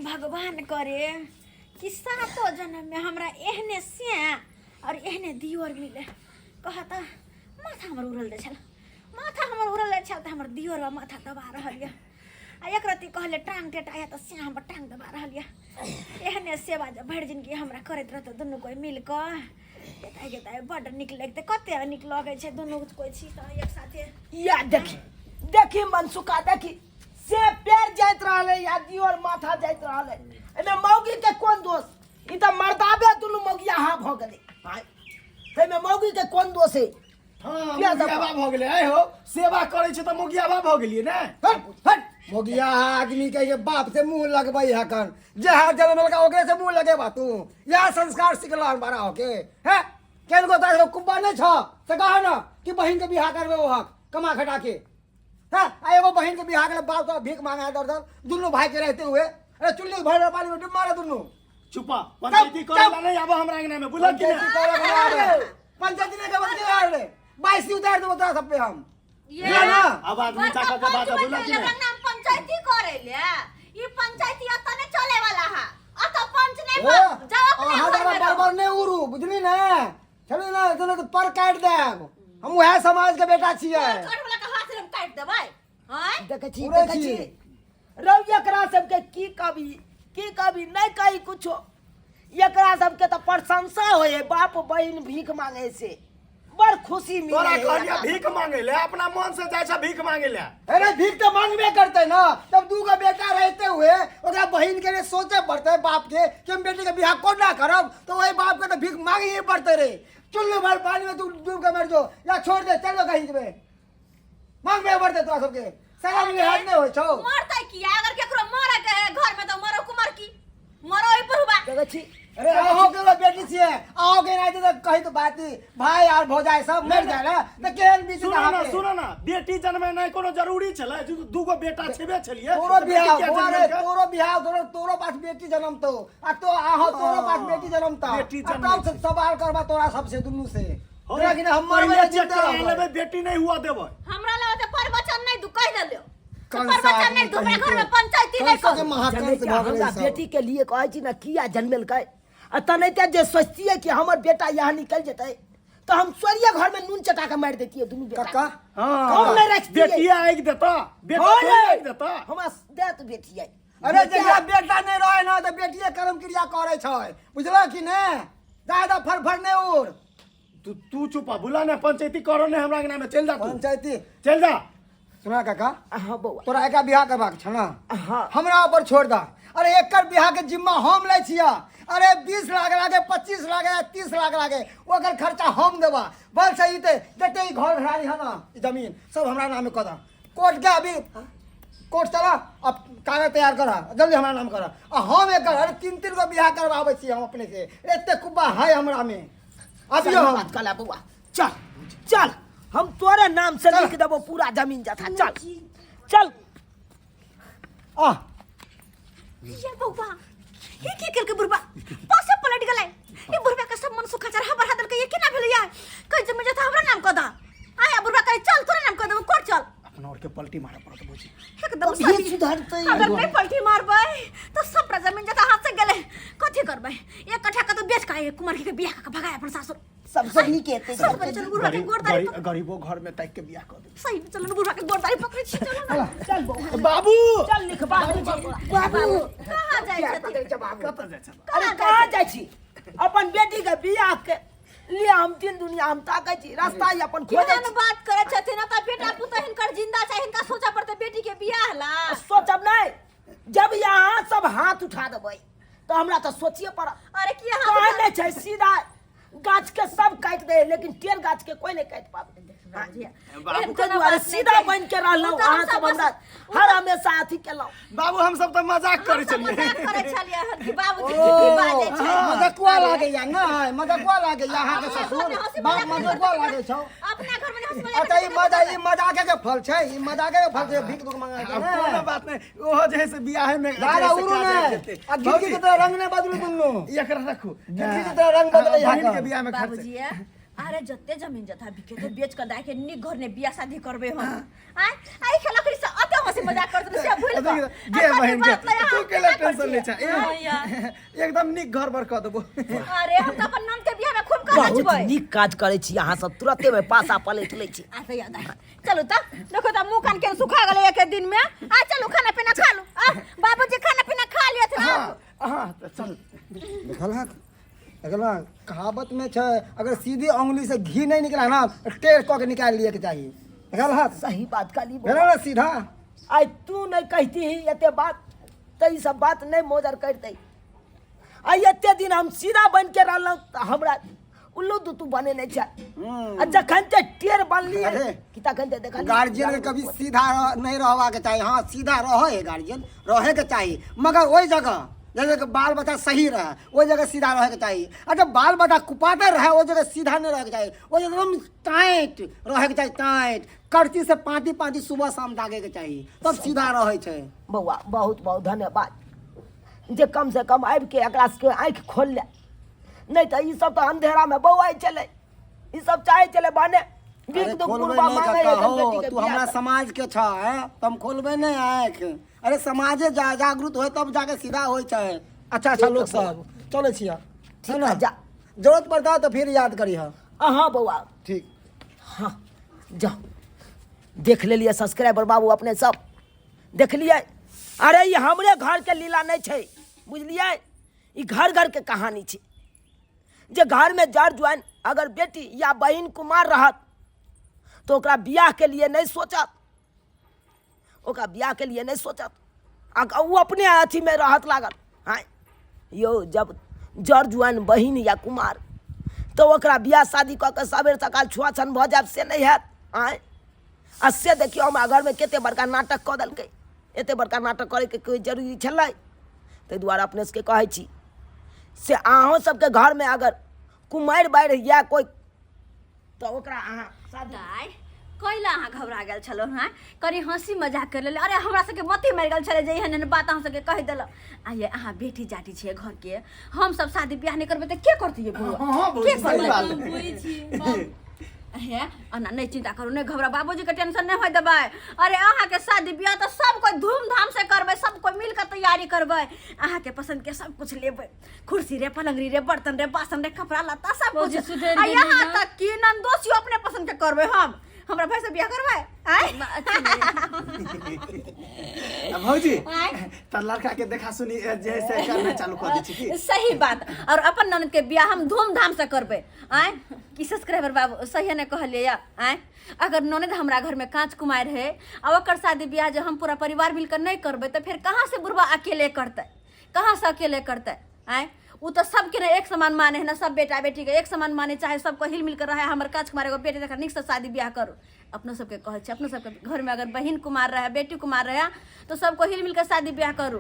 भगवान करे कि सातो जन्म में हमरा एहने से और एहने दियोर मिले। कहता माथा हमर उड़ल जाइ छल, माथा हमर उड़ल जाइ छल तऽ हमर दियोर माथा दबा रहल यऽ। आ एक रत्ती कहले टांग टेटाया तऽ से हमर टांग दबा रहल यऽ। एहने सेवा जब भरि जिनगी हमरा करैत रहतौ दुनू कोइ मिल कऽ गेताइ गेताइ बड्ड नीक लगतै। कते नीक लगै छै दुनू कोइ छी तऽ एक साथे। या देखी देखी मनसुखा देखी से पैर जाइत रहलै या दियोर माथा जाइत रहलै। एहिमे मौगी के कोन दोष? ई तऽ मर्दाबे दुनू मौगिया हा भऽ गेलै। आँय, ताहिमे मौगी के कोन दोष है? हाँ, किया सब- मोगियाबा भऽ गेलै। आइ हो सेवा करै छै तऽ मोगियाबा भऽ गेलियै ने। हट हट मोगिया आदमी के ये बाप से मुंह लगबै है कन जे है जन्म लगा ओकरे से मुंह लगेबा तू। यह संस्कार सिखला बड़ा होके है केन को तार कुब्बा नहीं छ से कहा ना कि बहिन के बियाह करबे ओ हक कमा खटा के है। आ एगो बहिन के बियाह के बाप तो भीख मांगा दर दर दुनू भाई के रहते हुए। अरे चुल्ली भर पानी में डूब मारे दुनू। चुपा पंचायती करे ला नहीं आबो हमरा अंगना में बुझल कि पंचायती करे ला आबे। पंचायती नहीं खबर के आवे बाईस उतार देबो तोरा सब पे हम। ये ना, ना। आवाज नीचा बड़का कऽ के बात पंच बुझल कि बनबै नहीं? लग नाम पंचायती करे ले। ई पंचायती अतऽ नहीं चले वाला है। अतऽ पंच नहीं ए, जाओ अपने अहाँ घर जरा में रहो। बरबर नहीं उड़ू बुझली ने चलू ना चलू तो पर काटि देब। हम वएह समाज के बेटा छियै। पर काट वाला के हाथ हम काटि देबै। आँय? देखै छी, उड़ै देखै छी। छी। रौ एकरा सबके की कभी की कभी नहीं कही कुछो। एकरा सबके तऽ प्रशंसा होय है बाप बहिन भीख मांगे से बड़ खुशी मिले तोरा है कहलियै एकरा भीख मांगे ले अपना मन से जाइ छै भीख मांगे ले। अरे भीख तो मांगबे करते ना तब दू गो बेटा रहते हुए ओकरा बहिन के लिए सोचे पड़ते बाप के कि हम बेटी के बियाह कोना करब तो वही बाप के तो भीख मांगे ही पड़ते रे। चुल्लू भर पानी में तू डूब के मर जो या छोड़ दे चलो कहीं पे मांगबे पड़ते तोरा सबके शरम लिहाज नहीं होय छौ। मरतै किया? अगर केकरो मरे के है घर में तो मरो कुमार की मरो ओइ पर हुबा। देखै छी। अरे अहो के लोग बेटी छियै अहो के नहीं तो कही तो बात ही भाई और भौजाई सब मर जाए ना तो केहन बीच सुनो ना सुनो ना बेटी जन्मे नहीं कोनो जरूरी छलै जे दूगो बेटा छेबे छलियै तोरो तऽ बेटी बियाह किया बौआ रे, जन्मेलकै? तोरो बियाह तोरो पास बेटी जन्मतौ आ तो आहो तोरो पास बेटी जन्मतौ बेटी आ तब जन्मै से सवाल करबा तोरा सबसे दुनू से। हो, तोरा कि हम मरबै पहिले तऽ चेक जिंदा करा रहबै। लेबै बेटी नहीं हुआ देबै। हमरा लग तऽ प्रवचन नहीं दू कहि देलियौ। कंसा प्रवचन नहीं दू, हमरा घर में पंचायती नहीं कंसा के करू। महाकंस जनै भऽ गेलै हमरा सब। बेटी के लिए कहै छी ना किया जन्मेलकै आ तनैते जे सोचतियै कि हमर बेटा यहाँ निकल जेतै तऽ हम चोरिये घर में नून चटा के मारि दैतियै दुनू बेटा। काका, हाँ। हम नहीं रखतियै। बेटिया आगि देता, बेटा हाँ थोड़ी रे। आगि देता। हमरा देत बेटिया। अरे जहिया बेटा नहीं रहे ना तऽ बेटिये कर्म क्रिया करै छै बुझलह कि ने? ज्यादा फरफर नहीं उड़। तू चुप बुला ना पंचायती करो ने हमरा अंगना में चल जा तू। पंचायती चल जा। सुना काका। हाँ बौआ। तोरा एका बियाह करबाक छ ना? हाँ। हमरा ऊपर छोड़ दा। अरे एकर बियाह के जिम्मा हम लै छिया। अरे 20 लाख लागे 25 लाख या 30 लाख लागे ओकर खर्चा हम देबा। बस सही ते जते ई घर घराड़ी है ना ई जमीन सब हमरा नाम में कऽ दा। कोर्ट के अभी कोर्ट चला अब कागज तैयार करा जल्दी हमरा नाम करा। आ हम एकर अरे 3-3 गो बियाह करवाबै छी हम अपने से। एते कुब्बा है हमरा में। अभी सही हम बात कहला बौआ। चल चल हम तोरे नाम से चल। लिख देबो पूरा जमीन जथा। चल चल। आ। ये बौआ ये की केलकै बुढ़बा? पासे पलट गेलै। ये बुढ़बा के सब मन सुखा चढ़ा बढ़ा देलकै। ये केना भेलै यार? कहै जमीन जथा हमरा नाम कऽ दा। आया बुढ़बा कहै चल तोरे नाम कऽ देबो कोर्ट चल। अपना और के पलटी मारे पड़त बुझी। एकदम तब सही। ये सुधरतै। अगर नहीं पलटी मारबै तो सब पूरा जमीन जथा हाथ से गेलै। कथी करबै? एक कट्ठा कतौ बेच के आए कुमार के बियाह कऽ के भगाए अपन सासुर। सबसे नीक हेतै। सब बच्चा चलू बुढ़बा के गोड़ दाढ़ी पकड़। गरीबो घर में ताकि के बियाह कऽ देबै। सही में चलू बुढ़बा के गोड़ दाढ़ी पकड़ै छी, चलू ना। चल बौआ। बाबू। चल लिखबा दे बाबू। बाबू। कहाँ जाइ किया छथिन? पकड़ै छै बाबू? कतऽ जाइ छथिन? अरे कहाँ जाइ छी? अपन बेटी के बियाह के लिए हम दिन दुनिया हम ताकै छी, रास्ता ही अपन खोजै केहन छी। बात करै छथिन? ओतऽ बेटा पुतोह हिनकर जिंदा छै, हिनका सोचऽ पड़तै बेटी के बियाह ला। सोचब नहि, जब यहाँ सब हाथ उठा देबै तऽ हमरा तऽ सोचिए पड़त। अरे की हाथ कहै उठा- नहि छै सीधा गाछ के सब काटि दे लेकिन टेर गाछ के कोई नहीं काटि पाबै। बाबूजी, बाबू एहन ताहि कोनो दुआरे बात नहि सीधा छै। बनि के रहलहुँ, ओ तऽ अहाँ हमसब सब हमरा बस- हर हमेशा अथी केलहुँ। बाबू हम सब तऽ मजाक करै हमसब छलियै। मजाक करै छलियै हन कि बाबूजी ओ, की बाजै छै। मजकुआ लागैया नहि, मजकुआ लागैया अहाँके अपना ससुर। घरमे हँसी बाप मजाक नहि मजकुआ करतै, लागै छौ। अपना घरमे नहि हँसी मजाक अच्छा, करतै, ई मजाके के फल छै, ई मजाके के फल छै, भीख दुख मंगा के। आब कोनो बात नहि, ओहो जे है से बियाहे में दादा जे है से उड़ू काज नहि। आबि जेतै। आ गिरगी के तोरा रंग नहि बदलू दुनू। एकरा रखू। गिरगी के तोरा रंग बदलै बहिन के यहाँ। बियाह में खर्च। बाबूजी, अरे जते जमीन जथा बिकेते बेच के दाय के निक घर ने बियाह शादी करबे हम। आय आई खेला करी से अते हंसी मजाक करत से भूल गे गे बहिन गे, तू केला टेंशन ले छा ए, एकदम निक घर बर क देबो। अरे हम त अपन नाम के बियाह में खूब कर बहुत नचबै। नीक काज करै छी अहाँ सब, तुरते में पासा पलटि लै छी। आ त याद आय। चलू त देखो त मुंह कान के सुखा गेलै एक दिन में। आ चलू खाना पीना खा लू। आ बाबूजी खाना पीना खा लियथ ना। हां हां त चल। देखल हक देखल हक, कहावत में छै अगर सीधी उंगली से घी नहीं निकला ना टेढ़ कऽ के निकाल लिए के चाही। देखल हक सही बात कहली भेल ना सीधा। आइ तू नहीं कहती ही एते बात त ई सब बात नहीं मोजर करते। आइ एते दिन हम सीधा बन के रहलहुँ त हमरा उल्लू दुतू बने नहीं छै। आ जखन ते टेढ़ बनली अरे, कि तखन ते देखली गार्जियन के कभी सीधा नहीं रहवा के चाही। हाँ सीधा रहे है गार्जियन, रहे के चाही, मगर ओहि जगह जैसे कि बाल बच्चा सही रहे ओहि जगह सीधा रहे के चाही। आ जब बाल बच्चा कुपातर रहे ओहि जगह सीधा नहीं रहे के चाही, ओहि जगह एकदम टाइट रहे के चाही। टाइट करची से पाँति पाँति सुबह शाम दागे के चाही तब सीधा रहे छै। बौआ बहुत बहुत धन्यवाद जे कम से कम आबि के एकरा सबके आँखि खोल ले, नहीं तऽ ई सब तऽ अंधेरा में बौआइ छलै, ई सब चाहै छलै बने अरे भीख दू खोलबै पुरबा नहि मांगै कक्का एखन हो, बेटी के तू बियाह हमरा कर। समाज के छ हैं त हम खोलबै नहि आँखि। अरे समाजे जागरूक होय तब जाके सीधा होय छै। अच्छा अच्छा लोग सब चलै छियै है ना, जा। जरूरत पड़ता तो फिर याद करी। हाँ अहाँ बौआ ठीक। हाँ जाओ देख लेलियै सब्सक्राइबर बाबू अपने सब देखलियै। अरे ई हमरे घर के लीला नहीं छै बुझलियै, ई घर घर के कहानी छै। जे घर में जड़ ज्वाइन अगर बेटी या बहिन कुमार रहत तो ओकरा बियाह के लिए नहीं सोचत, ओकरा बियाह के लिए नहीं सोचत, आ उ अपने अथी में रहत लागल। हाँ यौ जब जड़ जुआन बहिन या कुमार तो ओकरा बियाह शादी कऽ के सबेर सकाल छुआछन भऽ जायब से नहीं हैत। आँय आ से देखियौ हमरा घरमे कते बड़का नाटक कऽ देलकै। एते बड़का नाटक करैके कोइ जरूरी छलै? ताहि दुआरे अपने सबके कहै छी से अहूँ सबके घरमे अगर कुमारि बाढ़ि या कोइ तऽ ओकरा अहाँ शादी दाइ कैला अहाँ घबरा गेल छलहुँ हँ? कनि हँसी मजाक कर लेले। अरे हमरा सबके मति मारि गेल छलै जे एहन एहन बात अहाँ सबके कहि देलहुँ। आ ये अहाँ बेटी जाटी छियै घरके, हम सब शादी बियाह नहि करबै तऽ के करतै ये बौआ? हाँ, भौजी, के सही करतै? बात। हम बुझै छी बाप। हे अना नहीं चिंता करू, नहीं घबरा, बाबूजी के टेंशन नहीं होय देबै। अरे अहाँ के शादी बियाह तऽ सब कोई धूमधाम से करबै, सब कोई मिल के तैयारी करबै, अहाँ के पसंद के सब कुछ लेबै, कुर्सी रे पलंगरी रे बर्तन रे बासन रे कपड़ा लत्ता सब भौजी कुछ। सुधरि आ गेली यहाँ ना? तक कि नंदोसियो अपने पसंद के करबै। हम हमरा भाई से बियाह करबै? आय भौजी आँय? त लड़का के देखा सुनी जे से करना चालू कर दै छी की? सही बात। और अपन ननद के बियाह हम धूमधाम से करबै। आय की सब्सक्राइबर बाबू सही ने कहलियै या? आय अगर ननद हमरा घर में कांच कुमार है आ ओकर शादी बियाह जे हम पूरा परिवार मिलकर नहीं करबै तऽ फेर कहाँ से बुढ़वा अकेले करतै, कहाँ से अकेले करतै? आय उ तऽ सबके ने एक समान माने है ना, सब बेटा बेटी के एक समान माने, चाहे सबको हिल मिल कर रहे। हमर कांच कुमार एगो बेटी देखा नीक से शादी बियाह करू। अपनो सबके कहै छै, अपनो सबके घर में अगर बहिन कुमार रहे बेटी कुमार रहे तो सबको हिल मिल कर शादी बियाह करू।